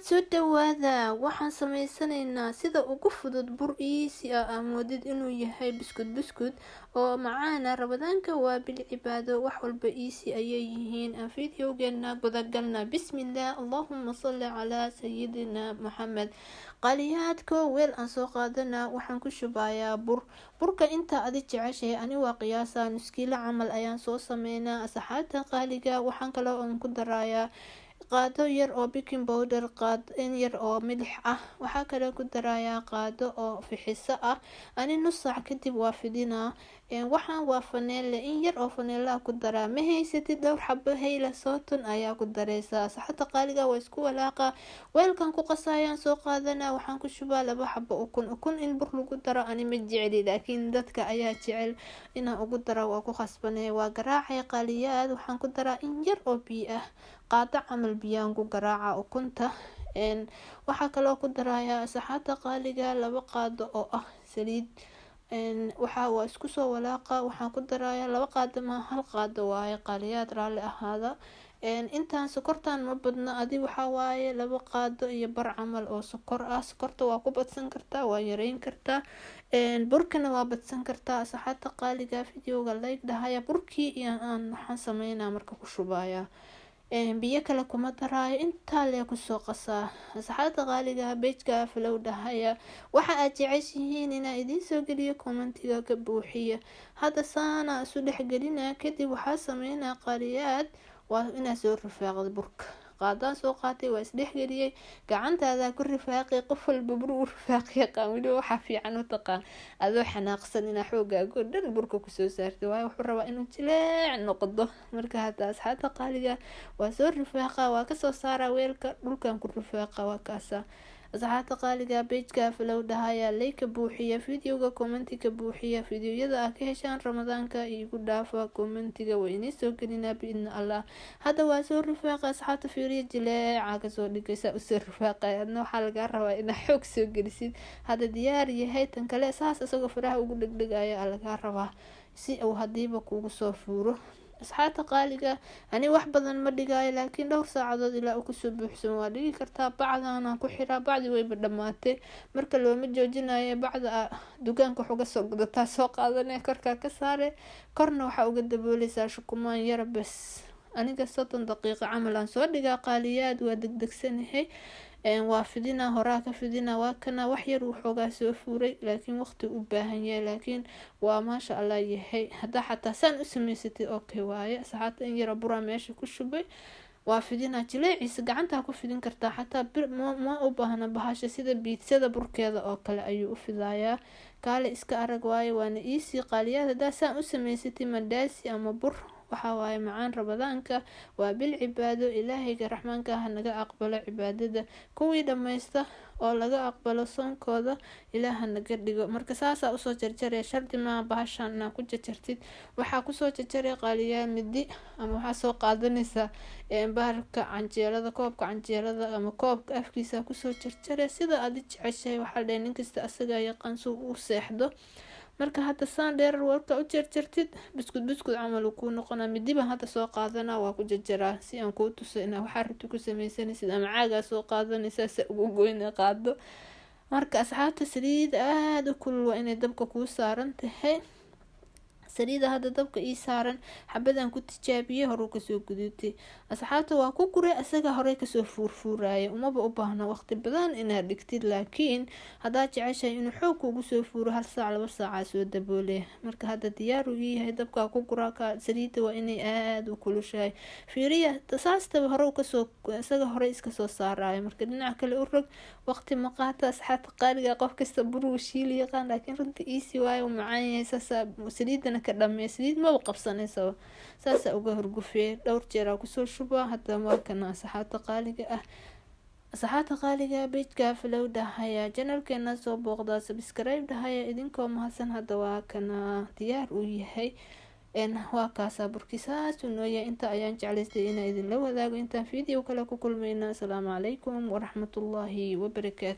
Soo dhawaada. Waxaan sameysanaynaa sida ugu fudud bur easy ah aa moodid inuu yahay buskud buskud oo macaana. Ramadaanka waa bil cibaado, wax walba easy ayay yihiin. Aan videogeena gudagalna. Bismillah, allahuma salli calaa sayidina Maxamed. Qaaliyaadko, weel aan soo qaadana, waxaan ku shubayaa bur. Burka inta adi jeceshahay, ani waa qiyaasa nuskiilo camal ayaan soo sameynaa. Asxaabta qaaliga, waxaan kaloo aan ku darayaa qaado yar oo baking powder, qaado in yar oo milix ah. Waxaa kaloo ku darayaa qaado oo fixiso ah. Ani nus saac kadib waa fidinaa. Waxaan waa faneele, in yar oo faneelaha ku daraa. Ma haysatid, dhowr xabo hayla sooton ayaa ku dareysaa. Asxaabta qaaliga, waa isku walaaqa. Weelkan ku qasayaan soo qaadana, waxaan ku shubaa laba xabo ukun. Ukun in bur lagu daro ani ma jecli, laakiin dadka ayaa jecel. Inaan ugu daro waa ku khasbanay. Waa garaacay, qaaliyaad. Waxaan ku daraa in yar oo biyo ah, qaado camal biyaan ku garaaca ukunta. Waxaa kaloo ku darayaa, asxaabta qaaliga, laba qaado oo ah saliid. Waxa waa isku soo walaaqa. Waxaan ku darayaa laba qaado, ma hal qaado waaye, qaaliyaad, raalli ahaada. Intaan sokortan ma badno, adi waxaa waaye laba qaado iyo bar camal oo sokor ah. Sokorta waa ku badsan kartaa, waa yareyn kartaa, burkana waa badsan kartaa. Asxaabta qaaliga, videoga like dhahaya. Burkii iyo aan waxaan sameynaa marka ku shubaya, biyo kale kuma daraayo, intaa lee kusoo qasaa. Asxaabta qaaliga, page-ka follow dhahaya. Waxa aad jeceshihiin inaa idiin soo geliyo, commentiga ka buuxiya. Hadda saana isu dhexgelina. Kadib waxaa sameynaa, qaaliyaad, waa inaa soo rifaaqda burka. Qaadaan soo qaatay, waa isdhexgeliyey. Gacantaadaa ku rifaaqay. Qof walba bur u rifaaqi yaqaan. Weliba waxaa fiican u taqaan adoo xanaaqsan inaa xoogaago dhan burka kusoo saartay, waayo wuxuu rabaa inuu jileec noqdo. Marka hadda, asxaabta qaaliga, waa soo rifaaqa, waa kasoo saaraa weelka, dhulkan ku rifaaqa, waa kaasa. Asxaabta qaaliga, page-ka follow dhahaya, like buuxiya videoga, commentiga buuxiya. Videoyada aa ka heshaan Ramadaanka iigu dhaafa commentiga, waa inii soo gelinaa biidna Allah. Hadda waa soo rifaaqa. Asxaabta, fiiriya, jileeca kasoo dhigaysa usoo rifaaqay. Adna waxaa lagaa rabaa inaa xoog soo gelisid. Hadda diyaar yahay. Tan kale saas isagoo faraha ugu dhegdhegaya aa lagaa rabaa si uu hadiiba kugu soo fuuro. Asxaabta qaaliga, ani wax badan ma dhigaayo, laakiin dhowr saacadood ilaa uu kusoo buuxsamo waa dhigi kartaa. Bacdaanaan ku xiraa, bacdi wayba dhamaatay. Marka looma joojinayo, bacda dukaanka wax uga soo gadataa soo qaadanaya, korkaa ka saare, korna waxaa uga dabooleysaa shukumaan yara bes. Aniga 30 daqiiqo camal aan soo dhigaa, qaaliyaad, waa degdegsanahay. Waa fidina, horaa ka fidina. Waa kana, wax yar waxoogaa soo fuuray, laakiin waqti u baahan yahay, laakiin waa maasha Allah yahay. Haddaa xataa saan u samaysatay, okay waaye. Asxaabta, in yara buraa meesha ku shubay, waa fidina. Jileeciisa gacantaa ku fidin kartaa xataa, ma u baahna bahasha. Sida biidsada burkeeda oo kale ayuu u fidayaa. Kaale iska arag waaye, waana easy, qaaliyaad. Haddaa saan u samaysatay mandaasi ama bur, waxaa waaye macaan. Ramadaanka waa bil cibaado. Ilaahayga raxmaanka ah naga aqbalo cibaadada. Kuwii dhammaysta oo laga aqbalo soonkooda Ilaaha naga dhigo. Marka saasaa usoo jarjaraya. Shardi maa bahashan inaa ku jarjartid. Waxaa kusoo jarjaraya, qaaliyaa, midi ama waxaa soo qaadanaysaa bahalka canjeelada, koobka canjeelada ama koobka afkiisa kusoo jarjaraya, sida aad jeceshahay. Waxaa la dhahay nin kasta asagaa yaqaan suu u seexdo. Marka hadda saan dheerar warka u jarjartid, buskud buskud camal uu kuu noqonaa. Midi baan hadda soo qaadanaa, waa ku jarjaraa si aan kuu tuso inaa waxaa rabti ku sameysanaysid, ama caagaa soo qaadanaysaa se ugu goyna qaado. Marka asxaabta, saliid aada u kulul waa inay dabka kuu saaran tahay. Saliida hadda dabka ii saaran, xabadan ku tijaabiyey, horuu kasoo gudutay. Asxaabta, waa ku guray, isaga horey kasoo fuurfuuraya. Umaba u baahna waqti badan inaad dhigtid, laakiin haddaad jeceshahay inuu xoog kugu soo fuuro, hal saac, 2 saaca soo daboolay. Marka hadda diyaar uu yahay, dabkaa ku guraa. Saliida waa inay aada u kulushahay. Fiiriya, saastaba hore kasoo isaga horey iska soo saaraya. Marka dhinaca kale u rog, waqti ma qaata. Asxaabta qaaliga, qof kasta buruu shiili yaqaan, laakiin runta easy waayo, uu macaan yahay. Saasaa saliidana ka dhamee, saliid maba qabsanaysa, saasaa uga horgufee. Dhowr jeeraa kusoo shubaa. Hadda waa kana, asxaabta qaaliga ah. Asxaabta qaaliga, page-ka follow dhahaya, channelkeena soo booqda, subscribe dhahaya, idinkoo mahadsan. Hadda waa kana, diyaar uu yahay. Waa kaasaa burki, saasuu nooyahay. Inta ayaan jeclaystay inaa idinla wadaago. Intaan video kale ku kulmayna, asalaamu calaykum waraxmatullaahi wabarakaatu.